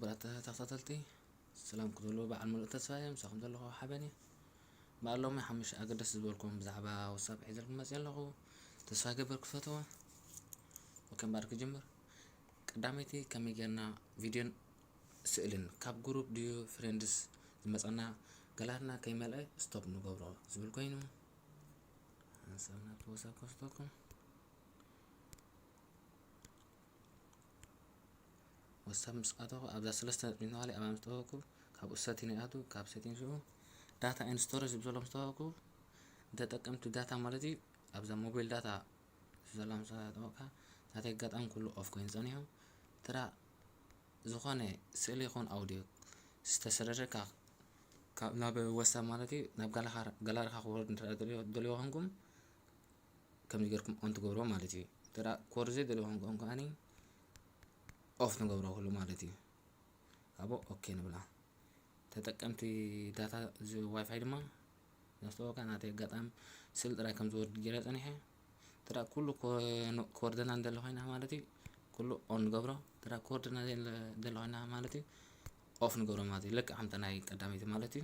ክቡራት ተኸታተልቲ፣ ሰላም ክትህሉ በዓል ሙሉእ ተስፋ እየ። ምሳኹም ዘለኹ ሓበን እየ። በዓል ሎሚ ሓሙሽተ ኣገደስቲ ዝበልኩም ብዛዕባ ዋትሳፕ ሒዘልኩም መፅየ ኣለኹ። ተስፋ ይገብር ክፈትዎ። ኦኬ፣ እምበኣር ክጅምር። ቀዳመይቲ ከመይ ጌርና ቪድዮን ስእልን ካብ ግሩፕ ድዩ ፍሬንድስ ዝመፀና ገላትና ከይመልአ ስቶፕ ንገብሮ ዝብል ኮይኑ፣ ሓንሳብ ናብቲ ዋትሳፕ ክወስደኩም። ዋትሳፕ ምስ ኣተኹ ኣብዛ ሰለስተ ነጥቢ ትበሃል ኣብኣ ምስ ጠወኩ፣ ካብኡ ሰቲን ይኣቱ። ካብ ሰቲን ሽኡ ዳታ ኤንድ ስቶሬጅ ዝብል ዘሎ ምስ ጠወኩ፣ ንተጠቀምቲ ዳታ ማለት እዩ። ኣብዛ ሞባይል ዳታ ዘላ ምስ ጠወቅካ፣ ናተይ ኣጋጣሚ ኩሉ ኦፍ ኮይኑ ጸኒሑ። ትራ ዝኾነ ስእሊ ይኹን ኣውዲዮ ዝተሰደደ ካብ ናብ ዋትሳፕ ማለት እዩ፣ ናብ ጋላኻ- ጋላሪኻ ክወርድ እንተ ደልዮ ደልዮ ኮንኩም፣ ከምዚ ጌርኩም ኦን ትገብሮ ማለት እዩ። እንተ ደኣ ክወርድ ዘይደልዮ ኮንኩም ከኣኒ ኦፍ ንገብሮ ኩሉ ማለት እዩ። ካብኡ ኦኬ ንብላ። ተጠቀምቲ ዳታ እዚ ዋይፋይ ድማ ዘስተወካ ናተይ ኣጋጣሚ ስእሊ ጥራይ ከም ዝወርድ ገይረ ጸኒሐ። እንተ ደኣ ኩሉ ክወ- ክወርደና እንደሎ ኮይና ማለት እዩ፣ ኩሉ ኦን ንገብሮ። እንተ ደኣ ክወርደና ዘይለ- እንደሎ ኮይና ማለት እዩ፣ ኦፍ ንገብሮ ማለት እዩ። ልክዕ ከምታ ናይ ቀዳመይቲ ማለት እዩ።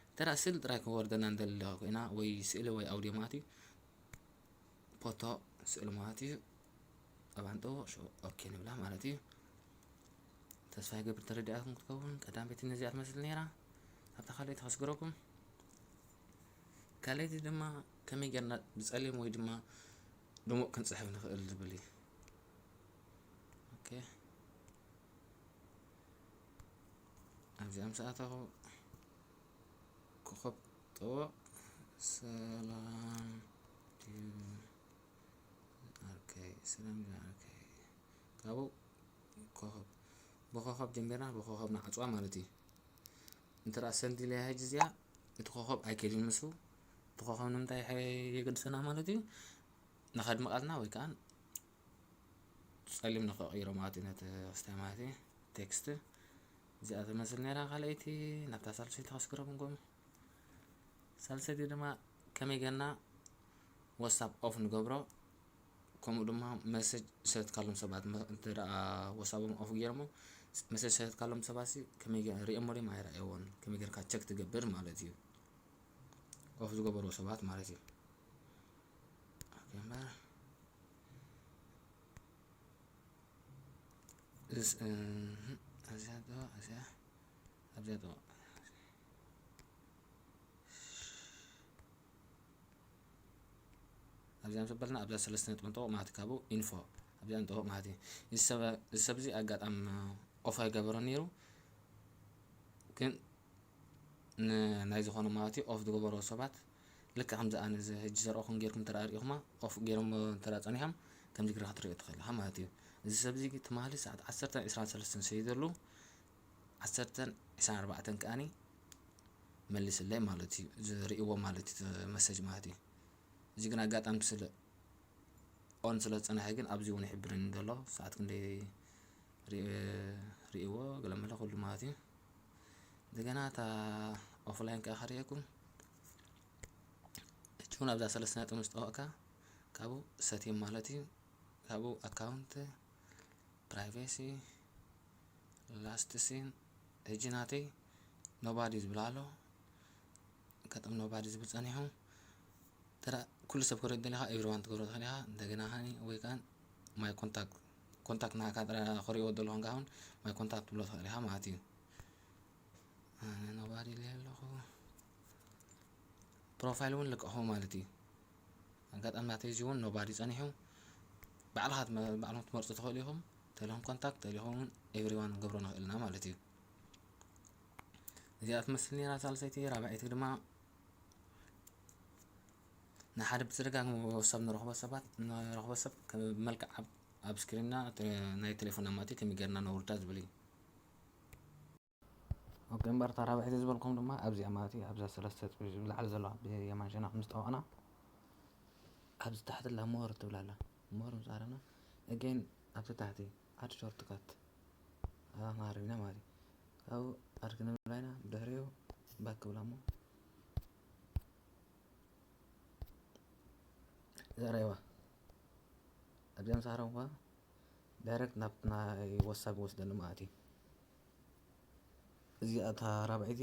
እንተ ደኣ ስእሊ ጥራይ ክወርደና እንደሎ ኮይና ወይ ስእሊ ወይ ኣውዲዮ ማለት እዩ፣ ፎቶ ስእሊ ማለት እዩ። ኣብ ኣንጠዎ ሽዑ ኦኬ ንብላ ማለት እዩ። ተስፋ ይገብር ተረዲኣትኩም ክትከውን። ቀዳመይቲ ነዚኣ ትመስል ነይራ። ኣብታ ካልኣይቲ ከስግረኩም። ካልኣይቲ ድማ ከመይ ጌርና ብጸሊም ወይ ድማ ድሙቕ ክንጽሕፍ ንኽእል ዝብል እዩ። ኦኬ። ኣብዚኣ ምስ ኣተኹ ኮኸብ ጠወቕ። ሰላም ድዩ ኣርከይ? ሰላም ድዩ ኣርከይ? ካብኡ ኮኸብ፣ ብኮኸብ ጀሚርና ብኮኸብ ንዓጽዋ ማለት እዩ። እንተ ደኣ ሰንድ ኢለያ ሕጂ እዚኣ፣ እቲ ኮኸብ ኣይከይድን ምስኡ። እቲ ኮኸብ ንምንታይ የገድሰና ማለት እዩ? ንኸድምቐልና ወይ ከኣ ጸሊም ንኽቕይሮ ማለት እዩ፣ ነቲ ክስታይ ማለት እዩ። ቴክስት እዚኣ ትመስል ነይራ። ካልኣይቲ ናብታ ሳልሰይቲ ከስግረኩም። ሳልሰይቲ ድማ ከመይ ጌርና ዋትሳፕ ኦፍ ንገብሮ፣ ከምኡ ድማ መሴጅ ዝሰደድካሎም ሰባት መ- እንተ ደኣ ዋትሳፖም ኦፍ ገይሮሞ መሴጅ ዝሰደድካሎም ሰባት ሲ ከመይ ገ- ሪኦሞ ድዮም ኣይረኣይዎን ከመይ ጌርካ ቸክ ትገብር ማለት እዩ። ኦፍ ዝገበሩ ሰባት ማለት እዩ። ኦኬ፣ እምበር እስ- እህ፣ እዚኣ ዶ፣ እዚኣ፣ ኣብዚኣ ዶ፣ ኣብዚኣ ምስ በልና ኣብዛ ሰለስተ ነጥቢ ንጠውቕ ማለት እዩ። ካብኡ ኢንፎ ኣብዚኣ ንጠውቕ ማለት እዩ። እዚ ሰብ- እዚ ሰብ እዚ ኣጋጣሚ ኦፍ ኣይገበሮ ነይሩ፣ ግን ን- ናይ ዝኾነ ማለት እዩ ኦፍ ዝገበሮ ሰባት ልክዕ ከምዚ ኣነ እዚ ሕጂ ዘርኦኹም ጌርኩም እንተ ደኣ ርኢኹማ ኦፍ ጌሮም እንተ ደኣ ጸኒሖም ከምዚ ጌርካ ክትርእዮ ትኽእል ኢኻ ማለት እዩ። እዚ ሰብ እዚ ትማሊ ሰዓት ዓሰርተ ዒስራን ሰለስተን ሰይደሉ ዓሰርተ ዒስራን ኣርባዕተን ከኣኒ መሊስለይ ማለት እዩ። ዝርእይዎ ማለት እዩ መሰጅ ማለት እዩ። እዚ ግን ኣጋጣሚ ስለ ኦን ስለ ዝጸንሐ ግን ኣብዚ እውን ይሕብረኒ ዘሎ ሰዓት ክንደይ ርኢ- ርእይዎ ገለ መለ ኩሉ ማለት እዩ። እንደገና እታ ኦፍላይን ከኣ ከርእየኩም። ሕጂ እውን ኣብዛ ሰለስተ ነጥቢ ምስ ጠወቕካ ካብኡ ሰቲም ማለት እዩ። ካብኡ ኣካውንት፣ ፕራይቬሲ፣ ላስት ሲን። ሕጂ ናተይ ኖባዲ ዝብል ኣሎ። ኣጋጣሚ ኖባዲ ዝብል ጸኒሑ። ተራ ኩሉ ሰብ ክርኢ ደሊኻ ኤቭሪዋን ትገብሮ ትኽእል ኢኻ። እንደገና ከኣ ወይ ከኣ ማይ ኮንታክት፣ ኮንታክት ናካ ጥራ ክሪኦ ደሎ ኮንካ እውን ማይ ኮንታክት ትብሎ ትኽእል ኢኻ ማለት እዩ። ኣነ ኖባዲ ኢለ ኣለኹ። ፕሮፋይል እውን ልቀኹ ማለት እዩ። ኣጋጣሚ ናተይ እዚ እውን ኖባዲ ጸኒሑ። ባዕልኻ ትመ- ባዕልኹም ትመርጹ ትኽእሉ ኢኹም። ተለኹም ኮንታክት፣ ተለኹም እውን ኤቭሪዋን ንገብሮ ንኽእል ኢና ማለት እዩ። እዚኣ ትመስል ነይራ ሳልሰይቲ። ራብዐይቲ ድማ ንሓደ ብተደጋጋሚ ወሳብ ንረኽቦ ሰባት፣ ንረኽቦ ሰብ ከም መልክዕ ኣብ- ኣብ ስክሪንና ተ- ናይ ቴሌፎን ኣማቲ ከመይ ጌርና ነውርዳ ዝብል እዩ። ኦኬ፣ እምበር እታ ራብዐይቲ ዝበልኩም ድማ ኣብዚኣ ማለት እዩ፣ ኣብዛ ሰለስተ ነጥቢ ላዕሊ ዘለዋ ብየማን ሸነኽ ምስ ጠወቕና ኣብዚ ታሕቲ ላ ሞር ትብል ኣላ። ሞር ምስ ኣረና፣ ኣገይን ኣብቲ ታሕቲ ኣድ ሾርትካት ኣማርኛ ማለት እዩ። ካብኡ ኣድ ክንብላ ኢና፣ ብድሕሪኡ ባክ ክብላ እሞ ዘረባ ኣብዚኣ ምስ ኣረምኳ ዳይረክት ናብ ናይ ዋትሳፕ ይወስደኒ ማለት እዩ። እዚኣ እታ ራብዐይቲ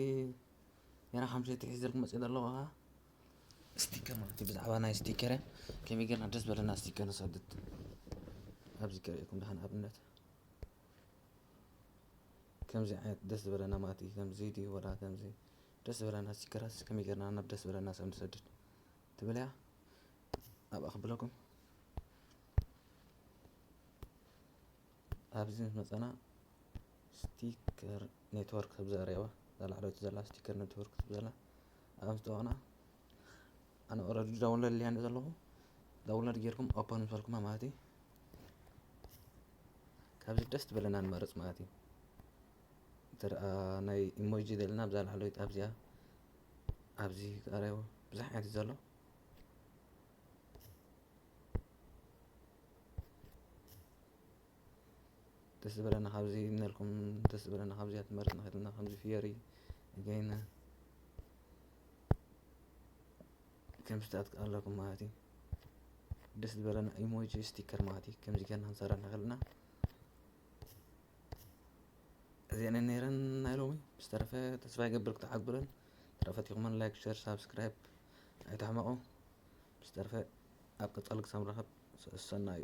ሜራ ሓምሸይቲ ሒዘልኩም መፅእ ዘለኹ ኸዓ ስቲከር ማለት እዩ። ብዛዕባ ናይ ስቲከር እየ። ከመይ ጌርና ደስ በለና ስቲከር ንሰድድ? ኣብዚ ከርእየኩም ደሓን ኣብነት። ከምዚ ዓይነት ደስ ዝበለና ማለት እዩ። ከምዚ ድዩ ወላ ከምዚ ደስ ዝበለና ስቲከራት ከመይ ጌርና ናብ ደስ ዝበለና ሰብ ንሰድድ ትብል እያ። ኣብኣ ክብለኩም። ኣብዚ ምስ መፀና ስቲከር ኔትወርክ ትብል ዘላ እያ። እዛ ላዕለወይቲ ዘላ ስቲከር ኔትወርክ ትብል ዘላ። ኣብ ምስ ጠወቕና ኣነ ኦረዲ ዳውንሎድ ኢለያ ዘለኹ። ዳውንሎድ ጌርኩም ኦፐን ምስ በልኩማ ማለት እዩ። ካብዚ ደስ ትበለና ንመርፅ ማለት እዩ። እንተ ደኣ ናይ ኢሞጂ ደለና ኣብዛ ላዕለወይቲ ኣብዚኣ ኣብዚ ክኣረዮ ብዙሕ ዓይነት እዩ ዘሎ። ደስ ዝበለና ካብዚ ኢልናልኩም፣ ደስ ዝበለና ካብዚኣ ትመርጽና ከይድና ከምዚ ፍየሪ ገይና ከምዚ ትኣትክ ኣለኩም ማለት እዩ። ደስ ዝበለና ኢሞጂ ስቲከር ማለት እዩ። ከምዚ ጌርና ክንሰርሕ ንኽእል ኢና። እዚአን ነይረን ናይ ሎሚ። ብዝተረፈ ተስፋ ይገብር ክትዓግብለን። ተረፈቲኹመን ላይክ፣ ሸር፣ ሳብስክራይብ ኣይትሕመቑ። ብዝተረፈ ኣብ ቀጻሊ ክሳብ ንራኸብ ሰሰናዩ።